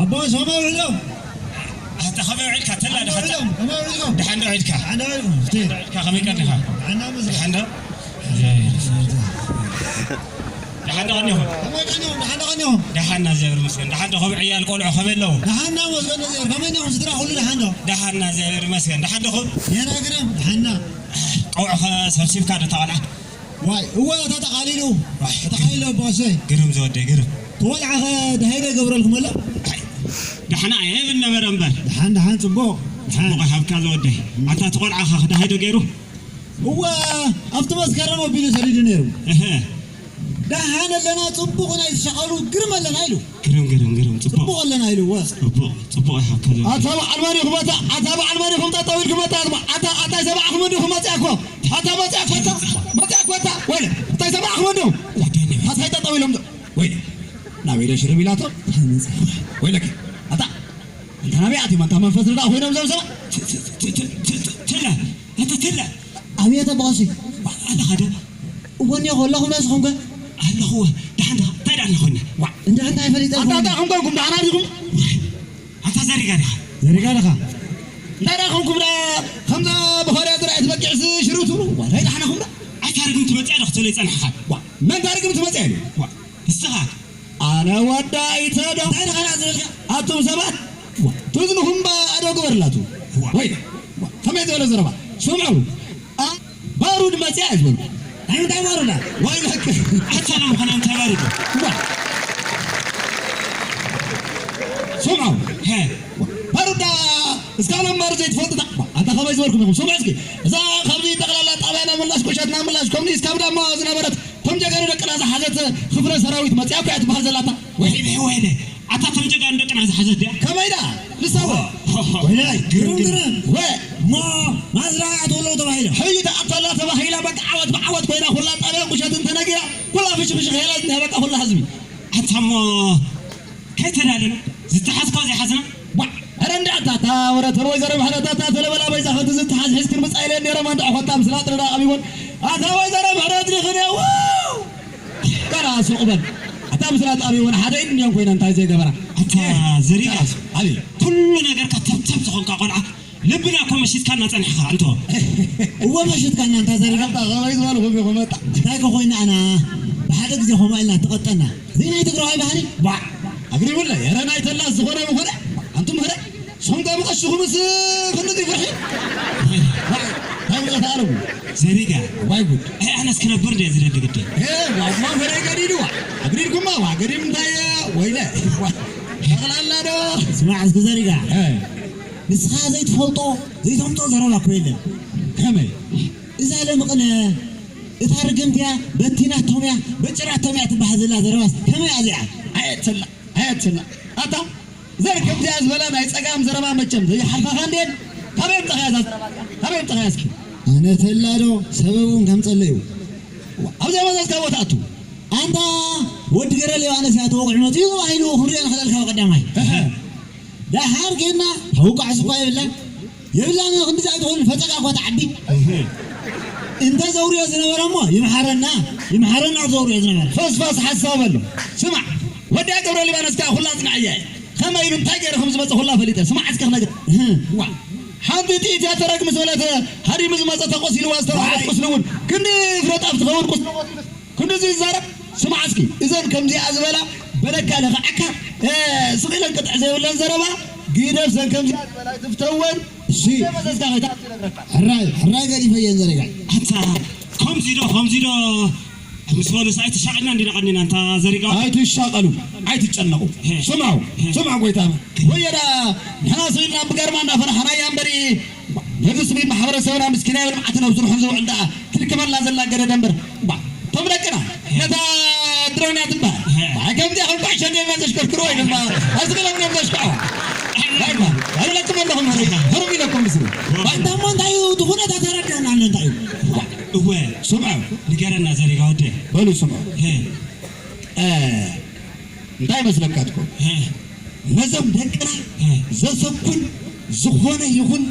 ኣቦ ሰማይ ውዕሎም። ኣታ ከመይ ውዒልካ? ተላ ዲኻ? ከመይ ውዒልኩም? ደሓን ዶ ውዒልካ? ደሓን ዶ ውዒልኩም? ደሓን ዶ ውዒልካ? ከመይ ቀኒኻ? ደሓን ዶ? ደሓን ዶ? ደሓን ዶ ቀኒኹም? ከመይ ቀኒኹም? ደሓን ዶ ቀኒኹም? ደሓና እግዚኣብሔር ይመስገን። ደሓን ዶ? ከም ዕያል ቆልዑ ከመይ ኣለዉ? ደሓና መስገን እግዚኣብሔር። ከመይ ኣለኹም ስድራ? ኩሉ ደሓን ዶ? ደሓና እግዚኣብሔር ይመስገን። ደሓን ዶኹም? ኔራ ግርም፣ ደሓና። ቆልዑ ኸ ሰብሲብካ ዶ ተቓልዓ? ዋይ፣ እወ፣ ተጠቓሊሉ። ዋይ። ተጠቓሊሉ ኣቦ ኣሰይ። ግርም ዝወደይ፣ ግርም። ተወልዓ ኸ ደሃይ ዶ ይገብረልኩም ኣሎ? ኣይ፣ ደሓና የብል ነበረ እምበር። ደሓን፣ ደሓን፣ ጽቡቕ። ደሓን። ጽቡቕ ይሃብካ ዝወደይ። ኣታ እቲ ቆልዓ ኸ ደሃይ ዶ ገይሩ? እወ፣ ኣብቲ መስከረም ኣቢሉ ሰዲዱ ነይሩ። እህ። ደሓን ኣለና፣ ጽቡቕ ናይ ዝሸቐሉ ግርም ኣለና ኢሉ። ግርም፣ ግርም፣ ግርም፣ ጽቡቕ። ጽቡቕ ኣለና ኢሉ፣ እወ። ጽቡቕ፣ ጽቡቕ ይሃብካ ዘሎ። ኣታ በዓል መን ኢኹም ኣታ? ኣታ በዓል መን ኢኹም ጠጠው ኢልኩም ኣታ? ኣታ፣ ኣታ ኣይሰማዕኹም እንዲኹም መጺኣኩም? ኣታ መጺኣኩም ኣታ? መጺኣኩም ኣታ? ወይለ፣ ኣታ ኣይሰማዕኹም እንዲኹም? ኣታ ኣይጠጠው ኢሎም ዶ? ወይለ፣ ናበይ ዶ ሽርብ ኢላቶ? ወይለኪ፣ ኣታ፣ ኣንታ ናበይ ኣትዮም? ኣንታ መንፈስ ንዳ ኮይኖም ዘም ሰባት? ት-፣ ት-፣ ት-፣ ት-፣ ት-፣ ትለ፣ ኣታ ትለ። ኣቤት ኣቦ ቀሺ። ኣለኻ ዶ? እወ እኒኦ፣ ኣለኹም ዶ ንስኹም ከ? ኣለኹ። ደሓን ዲኻ? እንታይ ደኣ ኣለኹ? ዋ። እንዳ እንታይ ፈሊጠ ኣታ ኣለኹ? እንታይ ኹም ኮንኩም? ደሓና ዲኹም? ኣታ ዘሪጋ ዲኻ? ዘሪጋ ዲኻ? እንታይ ደኣ ኹምኩም ደኣ ከምዛ ብኾርያ ዝረኣየት በጊዕስ ሽርብ ትብሉ? ዋ፣ እንታይ ደሓና ኹም ደኣ? ኣታ ርግምቲ መጺኣ ዶ ክትብል ይጸንሕኻ? ዋ፣ መን እታ ርግምቲ መጺኣ ኢሉ? ዋ። ንስኻ? ኣነ ወዲ ኣይተ ዶ? እንታይ ደኣ ዝብልካ? ኣቱም ሰባት፣ ዋ፣ ትዝንኹም ባ ኣዶ ግበርላቱ። ዋ። ወይ፣ ዋ፣ ከመይ ዝበለ ዘረባ? ስምዑ። ኣ-፣ ባሩድ መጽያ እዩ ዝበልኩ። ናይ ምንታይ ባሩዳ? ዋይ ለክ። ኣታ ሎም ኸነ እንታይ ባሩድ? ዋ። ስምዑ። ሄ። ባሩዳ እስካብ ሎም ባሩድ ዘይትፈልጡ ታ-፣ ኣታ ኸመይ ዝበልኩም ኢኹም? ስምዑ እስኪ። እዛ ካብዚ ጠቕላላ ጣብያና ምላሽ፣ ቁሸትና ምላሽ፣ ከምዚ እስካብ ዳማ ዝነበረት፣ እቶም ጀጋኑ ደቅና ዝሓዘት ክፍለ ሰራዊት መጽያ እኮ እያ ትበሃል ዘላታ። ወይ፣ ወይ፣ ወይ፣ ኣታ እቶም ጀጋኑ ደቅና ዝሓዘት ድያ? ከመይ ደኣ? ንሳ ወ-፣ ሆ፣ ሆ፣ ሆ። ወይላይ፣ ግርም፣ ግርም፣ ግርም። ግርም። ወ-፣ እሞ ማዝራ እያ ትብሎ ተባሂሉ። ሕጂ ተኣቶላ ተባሂላ በቃ ዓወት ብዓወት ኮይና ኩላ ጣብያ ቁሸት እንተነጊራ ኩላ ፍሽፍሽ ኸይላ እንተ በቃ ኩላ ህዝቢ። ኣታ እሞ ከይተዳለና ዝተሓዝኳ ዘይሓዝና? ዋ፣ ኧረ እንዳ ኣታ፣ ኣታ፣ ወረ ተር ወይዘሮ ምሕረት ኣታ፣ ተለበላ በይዛ ኸቲ ዝተሓዝ ሒዝክን ምጻ ኢለን ነይረማ እንዳ ኾታ ምስላ ጥርዳ ቀቢቦን። ኣታ ወይዘሮ ምሕረት ንኽንያው! ገና ሱቕ በል። ኣታ ምስላ ጣቢቦን ሓደ ኢድ እንዲዮም ኮይና እንታይ ዘይገበራ? ኣታ ዘሪጋ፣ ገና ሱቕ። ኣቤት። ኩሉ ነገርካ ተብተብ ዝኾንካ ቆልዓ፣ ልብና እኮ መሺጥካና ጸኒሕኻ፣ እንቶ። እወ መሺጥካና፣ እንታ ዘሪጋ። ኣታ ኸመይ ዝበልኹም ኢኹም፣ ኣታ? እንታይ ከ ኮይና ኣና? ብሓደ ግዜ ኸምኡ ኢልና ትቐጠና። እዚ ናይ ትግራዋይ ባህሊ? ቧዕ! ኣግሪሙለይ፣ ኧረ ናይ ተላስ ዝኾነ ምኾነ? ኣንቱም ኸደ? ሶንጋ ብቐሽኹምስ ክንዲ ፍርሒ? ቧዕ! እንታይ ብቐታ ኣለዉ? ዘሪጋ። ዋይ ጉድ! ኣይ፣ ኣነስ ክነብር እንደ ዝደሊ ግዲ። ኤ፣ ዋማ ፈረይ ገዲድዋ። ኣግሪድኩማ፣ ዋ፣ ገዲም እንታይ፣ ወይለ። ዋ፣ ጠቕላላ ዶ? ስማዕ እስኪ ዘሪጋ። እ። ንስኻ ዘይትፈልጦ፣ ዘይተምጦ ዘረባ እኮ የለን። ከመይ? እዛ ለምቕነ፣ እታ ርግምቲ እያ፣ በቲናቶም እያ፣ በጭራቶም እያ ትበሃል ዘላ ዘረባስ ከመይ እያ እዚኣ? ኣየትላ፣ ኣየትላ። ኣታ፣ ዘር ከምዚኣ ዝበላ ናይ ጸጋም ዘረባ መቸም ዘይሓልፋኻ እንዴን? ካበይ ኣምጻኻያ እዛ ዘረባ እዚኣ? ካበይ ኣምጻኻያ እስኪ? ኣነ ተላ ዶ ሰበብ እውን ከምጸለዩ። ኣብዚኣ መዘዝካ ቦታ ኣቱ። ኣንታ ወዲ ገረ ሊባኖስ እያ ተወቒዑ መጺኡ ተባሂሉ ክንሪኦ ንኽእለልካ ቀዳማይ። እህ። ደሓር ጌና ተውቃዕስ እኳ የብላን። የብላን ክንዲ ዛይ ትኾን ፈጸጋ እኳ ትዓቢ። እህ። እንተ ዘውርዮ ዝነበረ እሞ ይምሓረና፣ ይምሓረና ዘውርዮ ዝነበረ። ፈስፋስ ሓሳብ ኣሎ። ስማዕ፣ ወዲ ገብረ ሊባኖስ ከኣ ኩላ ጽናዕያ እየ። ከመይ ኢሉ እንታይ ገይሩ ከም ዝመጸ ኩላ ፈሊጠ። ስማዕ እስከ ክነግር። እህ። ዋ። ሓንቲ ጥይት እያ ተረግ ምስ በለት ሃዲሙ ዝመጸ ተቆሲልዋ ዝተባህለት ዋይ። ቁስሊ እውን ክንዲ ፍረጣፍ ትኸውን ቁስሊ ሞት ይመስል። ክንድዚ ይዛረብ? ስማዕ እስኪ፣ እዘን ከምዚኣ ዝበላ በለካ ለኽዓካ፣ እ፣ ስቕ ኢለን ቅጥዒ ዘይብለን ዘረባ፣ ግደፍ፣ ዘን ከምዚኣ ዝበላ ኣይትፍተወን። እሺ። መዘዝካ ከይታ ትነግረካ። ሕራይ፣ ሕራይ ገዲፈየን ዘረጋ። ኣታ፣ ከምዚ ዶ፣ ከምዚ ዶ፣ ምስ በሉስ ኣይትሻቐልና እንዲና ቀኒና፣ ኣንታ ዘሪጋ። ኣይትሻቐሉ፣ ኣይትጨነቑ። ሄ። ስምዑ፣ ሄ። ስምዑ ጎይታ። ወየዳ፣ ንሕና ስኢልና ብገርማ እናፈራሕናያ እምበሪ፣ ነዚ ስሚት ማሕበረሰብና ምስኪናይ ልምዓትን ኣብ ስርሑ ዝውዕል ደኣ ትልክመልና ዘላ ገደደ እምበር። እባ፣ እቶም ደቅና፣ ነታ ድሮን እያ ትበሃል። እባ፣ ከምዚኣ ከም ኩዕሾ እንዲኦም እዮም ዘሽከርክሩ ወይ ድማ ኣብዚ ገለ እዮም ዘሽክዑ። እባ፣ ኣይብለኩም ኣለኹም፣ ህሩም ኢለኩም ምስሉ። እባ፣ እንዳ እሞ እንታይ እዩ እቲ ኩነታት ኣረዳእና ኣሎ እንታይ እዩ? እባ፣ እወ፣ ስምዑ። ንገረና ዘሪጋ ወደ። በሉ ስምዑ። እ። እ፣ እንታይ መስለካ ትኮን? እ። ነዞም ደቅና እ። ዘሰኩን ዝኾነ ይኹን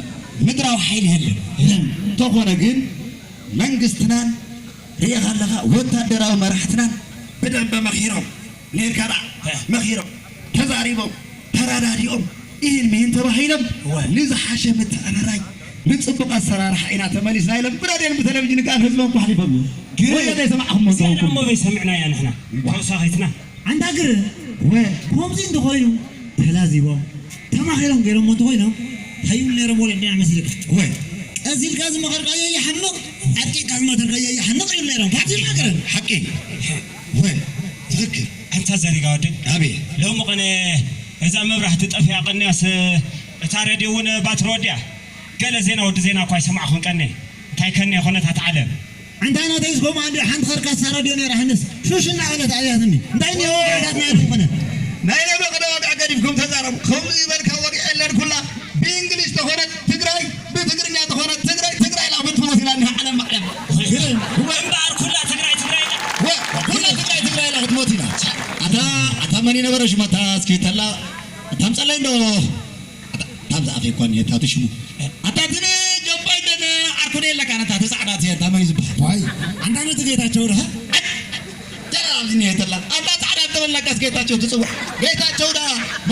ምድራዊ ሓይሊ የለን። እ። እንተኾነ ግን መንግስትናን ርኢኻ ኣለኻ ወታደራዊ መራሕትናን ብደንበ መኺሮም ነይርካ ደኣ እ። መኺሮም ተዛሪቦም ተረዳዲኦም ኢህን ሚህን ተባሂሎም ንዝሓሸ ምትዕርራይ ንፅቡቕ ኣሰራርሓ ኢና ተመሊስና ኢሎም ብራድዮን ብቴሌቪዥን ከኣ ንህዝቦም ኳሕሊፎም እዮም። ወያነ ኣይሰማዕኹሞ እንተኾንኩም። እሞ በይሰምዕናያ ንሕና ተወሳኺትና ኣንታ ግር ወ ከምዚ እንተኾይኑ ተላዚቦም ተማኺሮም ገይሮሞ እንተኾይኖም እንታይ ይብሉ ነይሮም ወለድና መሲልካ? ወ ቀዚልካ ዝመኸርካዮ ይሓምቕ፣ ኣጥቂቕካ ዝመኸርካዮ ይሓንቕ ይብሉ ነይሮም። ካብዚ ማቅረብ ሓቂ ወ ትኽክል። ኣንታ ዘሪጋ ወደይ ኣቤ ሎሚ ቐነ እዛ መብራህቲ ጠፊኣ ቐኒያስ እታ ሬድዮ እውን ባትሪ ወዲኣ። ገለ ዜና ወዲ ዜና እኳ ኣይሰማዕኹን ቀነ እንታይ ከነ ኩነታት ዓለም ኣንታ ናተይ ዝኮማ እንዲ ሓንቲ ከርካሳ ራድዮ ነይራ ሕንስ ሹሽ እናበለት ኣብያትኒ እንታይ እኒኦ ወጋዳትና ኣይኮነ ናይ ለበ ቅደ ወግዒ ገዲፍኩም ተዛረቡ። ከምዚ ዝበልካ ወግዒ የለን ኩላ ብእንግሊሽ ተኾነት ትግራይ ብትግርኛ ተኾነት ትግራይ ትግራይ ኢላ ክትሞት ኢላ እኒሃ ዓለም ማዕለም። እምበኣር ኩላ ትግራይ ትግራይ ኢላ ኩላ ትግራይ ትግራይ ኢላ ክትሞት ኢላ። ኣታ ኣታ መን ይነበረ ሽመታ እስኪ ተላ ታምፀለይ እንዶ ኣታ- ታብዛ ኣፈይ እኳ እኒሀ ታቱ ሽሙ ኣታ ትነ ጆባይ ደነ ኣርኩነ የለካ ነታ ተፃዕዳ ትየ ታመን እዩ ዝበሃል ዋይ ኣንታ ነቲ ጌታቸው ደሃ ጀራ ኣብዚ እኒሀ ተላ ኣታ ፃዕዳ ተበላካስ ጌታቸው ትፅውዕ ጌታቸው ዳ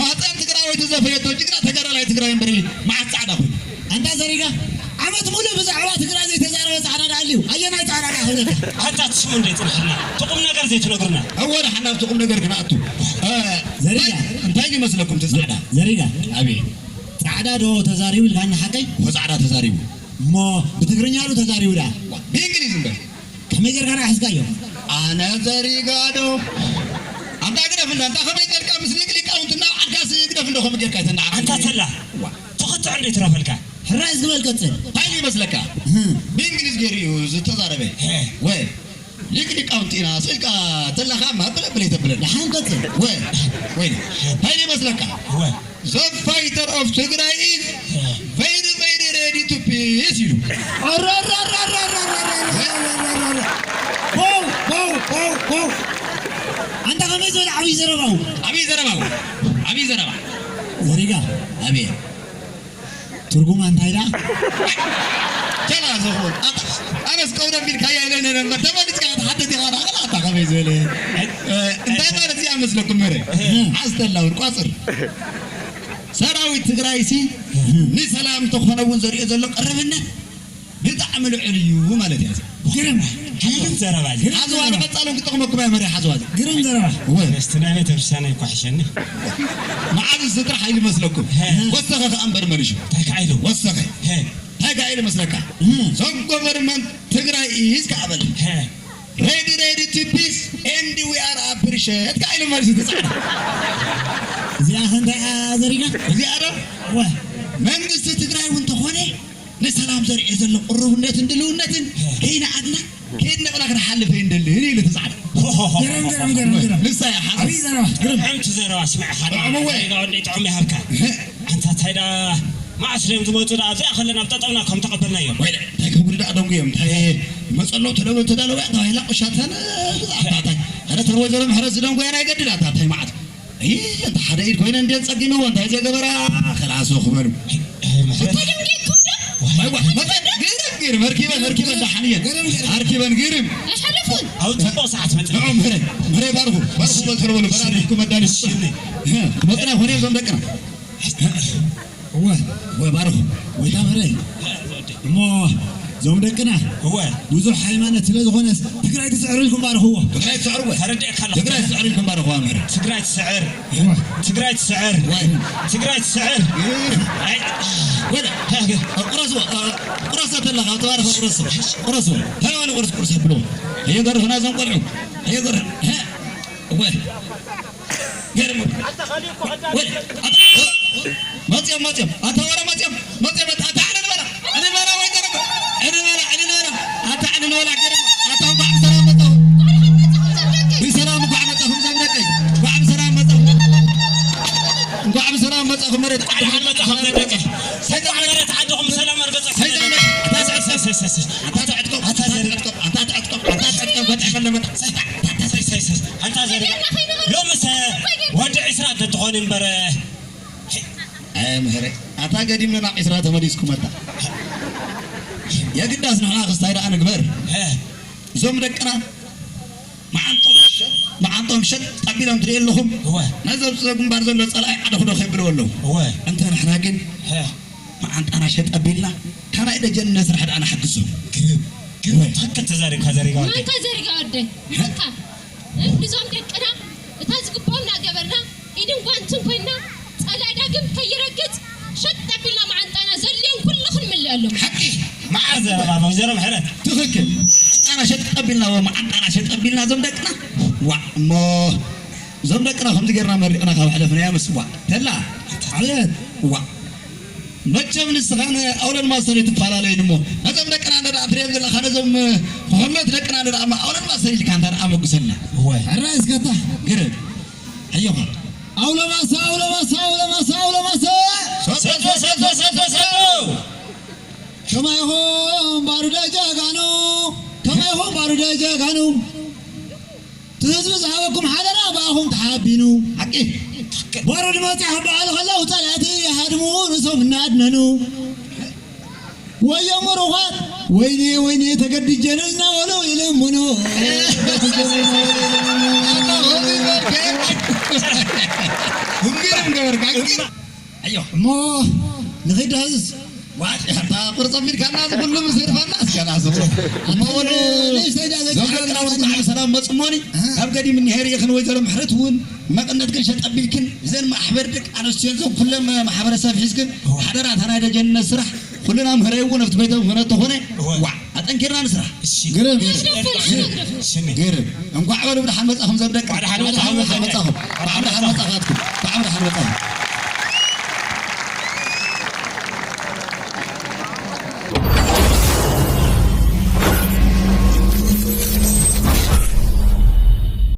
ማህፀን ትግራወይቲ ዘፈየቶ ጅግና ተጋዳላይ ትግራይ እምበሪ መዓት ፃዕዳ ኮይኑ ኣንታ ዘሪጋ ዓመት ሙሉእ ብዛዕባ ትግራይ ዘይተዛረበ ፃዕዳ ዳ ኣልዩ ኣየናይ ፃዕዳ ዳ ክብለካ ኣታ ትስሙ እንደ ይፅንሕና ትቁም ነገር ዘይትነግርና እወ ደሓና ኣብቲ ቁም ነገር ክነኣቱ እ፣ ዘሪጋ እንታይ ይመስለኩም እቲ ፃዕዳ ዘሪጋ ኣቤ ፃዕዳ ዶ ተዛሪቡ ኢልካኒ ሓቀይ ወፃዕዳ ተዛሪቡ እሞ ብትግርኛ ዶ ተዛሪቡ ዳ ብእንግሊዝ እምበር ከመይ ጌርካ ዳ ሒዝካዮ ኣነ ዘሪጋ ዶ ኣንታ ግደፍ እንዳ እንታ ከመይ ጌርካ ምስ ሊቅ ሊቃውንቲ እናበዓልካስ ግደፍ እንዶ ከምኡ ጌርካ ኣይተናዓቕ ኣንታ ተላ ትኽትዕ እንዶ ይትረፈልካ ሕራይ ዝግበል ቀፅል እንታይ ይመስለካ ብእንግሊዝ ገይሩ እዩ ዝተዛረበ ወ ሊቅ ሊቃውንቲ ኢና ስልካ ተለኻ ማብል ብል የተብለና ሓንቀጽ ወ ወይ ታይ ይመስለካ ወ the fighter of ትግራይ is very very ready to peace ይሉ ኣንታ ከመይ ዝበለ ዓብይ ዘረባው ዓብይ ዘረባው ዓብይ ዘረባ ዘሪጋ ኣቤት ትርጉማ እንታይ ደኣ ጀላ ዝኾን ኣነስ ቀውደ ቢልካያ ኢለ ነበር ተመሊስካ ክትሓተት ኢኻ ኣታ ከመይ ዝበለ እንታይ ማለት እዚኣ መስለኩም መረ ሓዝተላውን ቋፅር ሰራዊት ትግራይ ሲ ንሰላም እንተኾነ እውን ዘሪኦ ዘሎ ቅርብነት ብጣዕሚ ልዑል እዩ ማለት እያ ግርም ግርም ዘረባ እዩ። ሓዝዋ ንቐጻሉ ክጠቕመኩም እያ መሪሕ ሓዝዋ እዚ ግርም ዘረባ እወ እስቲ ናይ ቤተክርስትያን ኣይኳሕሸኒ መዓዝ እዚ ጥራሕ ኢሉ መስለኩም ወሰኸ ከኣ እምበር መሪሹ እንታይ ከዓ ኢሉ ወሰኸ እንታይ ከዓ ኢሉ መስለካ እዞም ጎቨርንመንት ትግራይ ኢዝ ከዓ በለ ready ready to peace and we are appreciate ከዓ ኢሉ መሪሹ ተጻዕዳ እዚኣ ከንታይ እያ ዘሪጋ እዚኣ ዶ መንግስቲ ትግራይ እውን ተኾነ ንሰላም ዘርዒ ዘሎ ቅሩብነትን ድልውነትን ከይነኣድና ከየድነቕና ክንሓልፍ ኣይንደልን ኢሉ እቲ ፃዕዳ። ገረም ገረም ገረም ገረም። ንሳ እያ ሓጎስ። ዓብዪ ዘረባ። ገረም። ጥዕምቲ ዘረባ ኣስሚዕኻና። ጥዑም እወ። ዜጋ ወደይ ጥዑም ይሃብካ። እህ። ኣንታ እንታይ ደኣ መዓስ ድዮም ዝመፁ ደኣ ኣብዚኣ ከለና ብጠጠውና ከም ተቐበልናዮም። ወይለ እንታይ ክብሉ ደኣ ደንጉዮም እንታይ ይመፁ ኣለዉ ተደወል ተዳለወ ተባሂላ ቁሻተን ብዛዕባ እንታይ ኧረ ተን ወይዘሮ ምሕረት ዝደንጎየን ኣይገድል ኣታ እንታይ መዓት። እይ፣ እንተ ሓደ ኢድ ኮይነ እንዴት ጸጊምዎ፣ እንታይ ዘገበራ፣ ከላሶ ክበሉ። እንታይ ደንጌኩም ዶ? ዋይ፣ ዋይ፣ መጸ-፣ ግርም፣ ግርም፣ ኣርኪበን፣ ኣርኪበን፣ ደሓን እየን። ኣርኪበን፣ ግርም። ኣይሓለፉን። ኣብ ጽቡቕ ሰዓት መጽ-፣ ንዑ፣ ምህረ፣ ምህረ፣ ባርኹ፣ ባርኹ፣ በል፣ ተረበሉ፣ በል፣ ኣሪፍኩም፣ መዳሊት። እሺ። መጽና፣ ኾነ፣ እዞም ደቅና። እወ፣ እወ፣ ባርኹ። ወይታ ምህረ። እሞ እዞም ደቅና እወ። ብዙሕ ሃይማኖት ስለ ዝኾነስ ትግራይ ትስዕር ኢልኩም ባርኽዎ። ትግራይ ትስዕር እወ። ተረዲእካ ኣለኹ። ትግራይ ትስዕር ኢልኩም ባርኽዋ ምህረ። ትግራይ ትስዕር። እወ። ትግራይ ትስዕር። እወ። ትግራይ ትስዕር። እወ። ኣይ። ወደ። ሃገ። ቁረስዎ፣ ቁረስ ተለኻ፣ ተባረኸ ቁረስዎ። ቁረስዎ። ተባለ ቁረስ፣ ቁረስ ብሎ። እየገርፍና እዞም ቆልዑ። እየገርፍ-፣ እወ። ገርም። ወይ፣ ኣታ-፣ መጽዮም፣ መጽዮም። ኣታ ወረ መጽዮም፣ መጽዮም። ኣታ፣ ኣታ ዕልል በላ። ዕልል በላ ወይ ገርም። ዕልል በላ፣ ዕልል በላ። ኣታ ዕልል በላ፣ ገርም። ኣታ እንኳዕ ብሰላም መጻኹም። ብሰላም እንኳዕ መጻኹም ዘምለጠይ። እንኳዕ ብሰላም መጻኹም። እንኳዕ ብሰላም መጻኹም መሬት ዓዲ። እንኳዕ መጻኹም ዘምለጠይ። ሰይጣን መሬት ዓድኹም ብሰላም ኣርገጸኩም። ሰይጣን መሬት፣ ኣታ ሰይጣን፣ ሰይጣን፣ ሰይጣን። ኣታ ትዕጥቀም፣ ኣታ ትዕጥቀም፣ ኣታ ትዕጥቀም፣ ኣታ ትዕጥቀም፣ ገጠመለመ። ሰይጣን፣ ኣታ ሰይጣን፣ ሰይጣን። ኣንታ ዘሪባ ሎምሰ ወዲ ዕስራ ተትኾን እምበር ኣየ ምህረ ኣታ ገዲምና ናብ ዕስራ ተመሊስኩም ኣታ የግዳስ ንሕና ክስታይ ደኣ ንግበር እዞም ደቅና መዓንጦም መዓንጦም ሸጥ ኣቢሎም ትርኢ ኣለኹም። እወ። ነዚ ኣብ ግንባር ዘሎ ጸላኢ ዓደኹዶ ከብልዎ ኣለዉ። እወ። እንተ ንሕና ግን ሀ። መዓንጣና ሸጥ ኣቢልና፣ ካናይ ደጀን ነስራሕ ደኣ ንሓግዞም። ግርም፣ ግርም፣ እወ። ትኽክል ተዛሪብካ ዘሪጋ ወደይ። ማንካ ዘሪጋ ወደይ። ማንካ። እዞም ደቅና እታ ዝግብኦም እናገበርና ኢድን ጓንትን ኮይና ጸላኢ ዳግም ከይረግጽ ሸጥ ኣቢልና መዓንጣና ዘድልዮም ኩሉ ክንምልኣሎም። ሓቂ። መዓዝ ዘረባ ወይዘሮ ምሕረት። ትኽክል። መዓንጣና ሸጥ ኣቢልና፣ ወ-፣ መዓንጣና ሸጥ ኣቢልና እዞም ደቅና። ዋዕ እሞ እዞም ደቅና ከምዚ ጌርና መሪቕና ካብ ሕለፍናዮ ምስ ዋዕ ተላ። ዓብየት። ዋዕ። መቸም ንስኻን ኣውለን ማስተር ትፈላለዩን እሞ ነዞም ደቅና እንደ ደኣ ትሪኦም ዘለኻ ነዞም ኩሕሎት ደቅና እንደ ደኣ ኣውለን ማስተር ኢልካ እንተ ደኣ መጉሰልና። እወ። ሕራይ እስከታ። ግርም። ኣዮኻ። ኣውለማሳ፣ ኣውለማሳ፣ ኣውለማሳ፣ ኣውለማሳ። ሰዶ፣ ሰዶ፣ ሰዶ፣ ሰዶ። ከማይኹም ባሩዳይ ጀጋኑ፣ ከማይኹም ባሩዳይ ጀጋኑ። እቲ ህዝቢ ዝሃበኩም ሓደራ ብኣኹም ተሓቢኑ። ሓቂ። ባሩድ መፂኡ ክበዓሉ ከለዉ ፀላእቲ ይሃድሙ ርእሶም እናኣድነኑ። ወዮ ምሩኻት፣ ወይኔ ወይኔ ተገድጀ እናበሉ ይልምኑ። ኣታ ሆቢ በልከ። ግርም ገበርካ፣ ግርም። ኣዮ። እሞ ንኺድ ዳህዝስ። ዋት፣ ኣታ ቁርፅ ኣቢልካና፣ እዚ ኩሉ ምስ ህርፋና፣ እስከ ዳህዝስ። እሞ በሉ፣ ንእሽተይ ዳህዝስ። ዞም ደቅና እውን ብጣዕሚ ሰላም መፁ እሞኒ፣ ኣሃ። ካብ ገዲም እኒሄ ርኢኽን ወይዘሮ ምሕረት እውን መቐነት ግን ሸጥ ኣቢልክን፣ እዘን ማሕበር ደቂ ኣንስትዮ፣ እዞም ኩለን ማሕበረሰብ ሒዝክን፣ እወ። ሓደራ፣ እታ ናይ ደጀንነት ስራሕ፣ ኩልና ምህረይ እውን ኣብቲ ቤተ እምነት ተኾነ፣ እወ። ዋዕ፣ ኣጠንኪርና ንስራሕ። እሺ። ግርም። ግርም። ሽሚ። ግርም። እንኳዕ በሉ ብደሓን መጻኹም ዘም ደቂ። እንኳዕ ደሓን መጻኹም። እንኳዕ ደሓን መጻኹም። እንኳዕ ደሓን መጻኻትኩም። እንኳዕ ደሓን መጻኹም።